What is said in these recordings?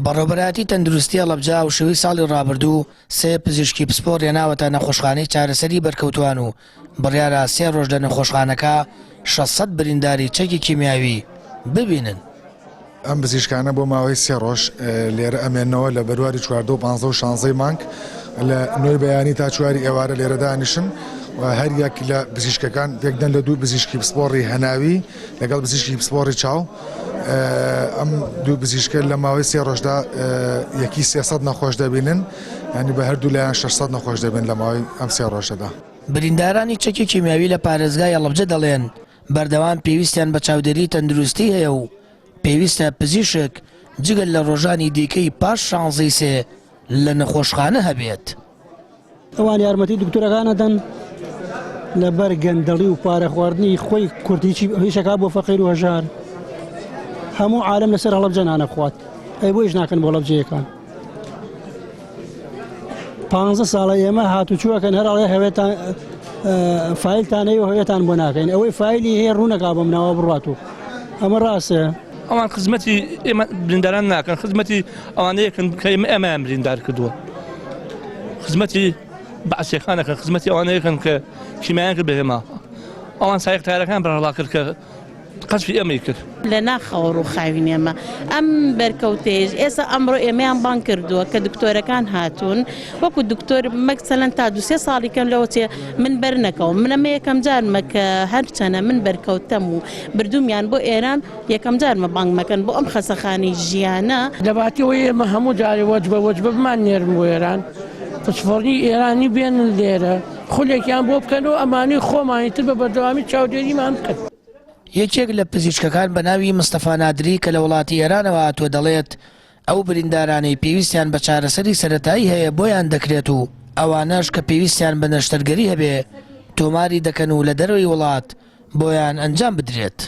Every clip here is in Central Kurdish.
بەڕێوەبەرایەتی تەندروستی هەڵەبجە هاوشێوەی ساڵی ڕابردوو سێ پزیشکی پسپۆڕ هێناوەتە نەخۆشخانەی چارەسەری بەرکەوتووان و بڕیارە سێ ڕۆژ لە نەخۆشخانەکە 600 برینداری چەکی کیمیاوی ببینن. ئەم پزیشکانە بۆ ماوەی سێ ڕۆژ لێرە ئەمێنەوە لە بەرواری 14 و 15 و 16 مانگ لە نۆی بەیانی تا چواری ئێوارە لێرە دانیشن و هەر یەک لە پزیشکەکان پێکدەن لە دوو پزیشکی پسپۆڕی هەناوی لەگەڵ پزیشکی پسپۆڕی چاو ئەم دوو پزیشکە لە ماوەی سێ ڕۆژدا یەکی 300 نەخۆش دەبینن ینی بە هەردوو لایەن 600 نەخۆش دەبن لە ماوەی ئەم سێ ڕۆژەدا. بریندارانی چەکی کیمیاوی لە پارێزگای هەڵەبجە دەڵێن، بەردەوام پێویستیان بە چاودێری تەندروستی هەیە و پێویستە پزیشک جگە لە ڕۆژانی دیکەی پاش شانزەی سێ لە نەخۆشخانە هەبێت. ئەوان یارمەتی دکتۆرەکان ئەدەن لەبەر گەندەڵی و پارە خواردنی خۆی کورد هیچی هیچەکە بۆ فەقیر و هەژار هەموو عالم لەسەر هەڵەبجە نانە خوات ئەی بۆ هیچ ناکەن بۆ هەڵەبجەیەکان پ ساڵە ئێمە هاتوچوەکەن هەر ئەڵێ هەوێتان فیلتانەی و هەوێتان بۆ ناکەین ئەوەی فیلی هەیە ڕوونەکا بۆ منەوە بڕات و ئەمە ڕاستە ئەوان خزمەتی ئێمە برینداران ناکەن خزمەتی ئەوانەیەکن کە ئێمە ئێمەیان بریندار کردووە خزمەتی بەعسیەکانەکە خزمەتی ئەوانەیەکەن کە کیمیایان کرد بە ئێمە ئەوان سایق تارەکان بەرەڵا کرد کە قەزفی ئێمەی کرد. لە ناخەوە ڕووخاوین ئێمە ئەم بەرکەوتەیەش ئێستا ئەمڕۆ ئێمەیان بانگ کردووە کە دکتۆرەکان هاتوون وەکو دکتۆر مەکسەلەن تا دوسێ ساڵی کەم لەوە چێ من بەر نەکەوم من ئەمە یەکەم جارمە کە هەرچەنە من بەرکەوتەم و بردوومیان بۆ ئێران یەکەم جارمە بانگ مەکەن بۆ ئەم خەسەخانەی ژیانە. لەباتی ئەوەی ئێمە هەموو جارێ وەجبە وەجبە بمان نێرن بۆ ئێران پسپۆڕی ئێرانی بێنن لێرە خولێکیان بۆ بکەن و ئەمانەی خۆمانی تر بە بەردەوامی چاودێریمان بکەن. یەکێک لە پزیشکەکان بە ناوی مستەفا نادری کە لە وڵاتی ئێرانەوە هاتووە دەڵێت، ئەو بریندارانەی پێویستیان بە چارەسەری سەرەتایی هەیە بۆیان دەکرێت و ئەوانەش کە پێویستیان بە نەشتەرگەری هەبێ تۆماری دەکەن و لە دەرەوەی وڵات بۆیان ئەنجام بدرێت.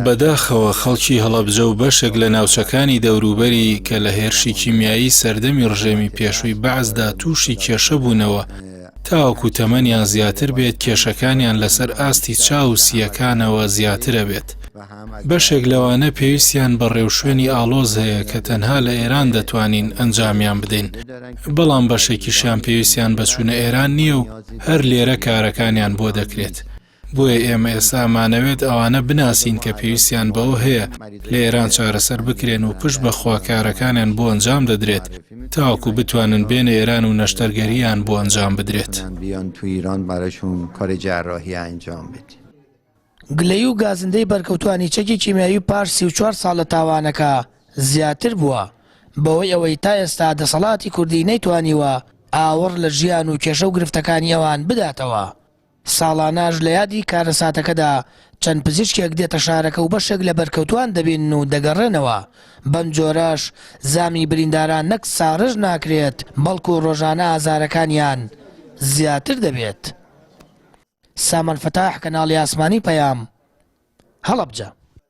بەداخەوە خەڵکی هەڵەبجە و بەشێک لە ناوچەکانی دەوروبەری کە لە هێرشی کیمیایی سەردەمی ڕژێمی پێشووی بەعسدا تووشی کێشە بوونەوە تاوەکو تەمەنیان زیاتر بێت کێشەکانیان لەسەر ئاستی چاو و سییەکانەوە زیاترەبێت. بەشێک لەوانە پێویستیان بە ڕێوشوێنی ئاڵۆز هەیە کە تەنها لە ئێران دەتوانین ئەنجامیان بدەین، بەڵام بەشێکیشیان پێویستیان بە چوونە ئێران نییە و هەر لێرە کارەکانیان بۆ دەکرێت. بۆیە ئێمە ئێستا ئەمانەوێت ئەوانە بناسین کە پێویستیان بەوە هەیە لە ئێران چارەسەر بکرێن و پشت بە خوا کارەکانیان بۆ ئەنجام دەدرێت تاوەکو بتوانن بێنە ئێران و نەشتەرگەرییان بۆ ئەنجام بدرێت. گلەیی و گازندەی بەرکەوتوانی چەکی کیمیاوی پاش 34 ساڵ لە تاوانەکە زیاتر بووە، بەهۆی ئەوەی تا ئێستا دەسەڵاتی کوردی نەیتوانیوە ئاوڕ لە ژیان و کێشە و گرفتەکانی ئەوان بداتەوە. ساڵانەش لە یادی کارەساتەکەدا چەند پزیشکێک دێتە شارەکە و بەشێک لە بەرکەوتوان دەبینن و دەگەڕێنەوە، بەم جۆرەش زامی برینداران نەک ساڕێژ ناکرێت، بەڵکو ڕۆژانە ئازارەکانیان زیاتر دەبێت. سامان فەتاح، کەناڵی ئاسمانی پەیام، هەڵەبجە.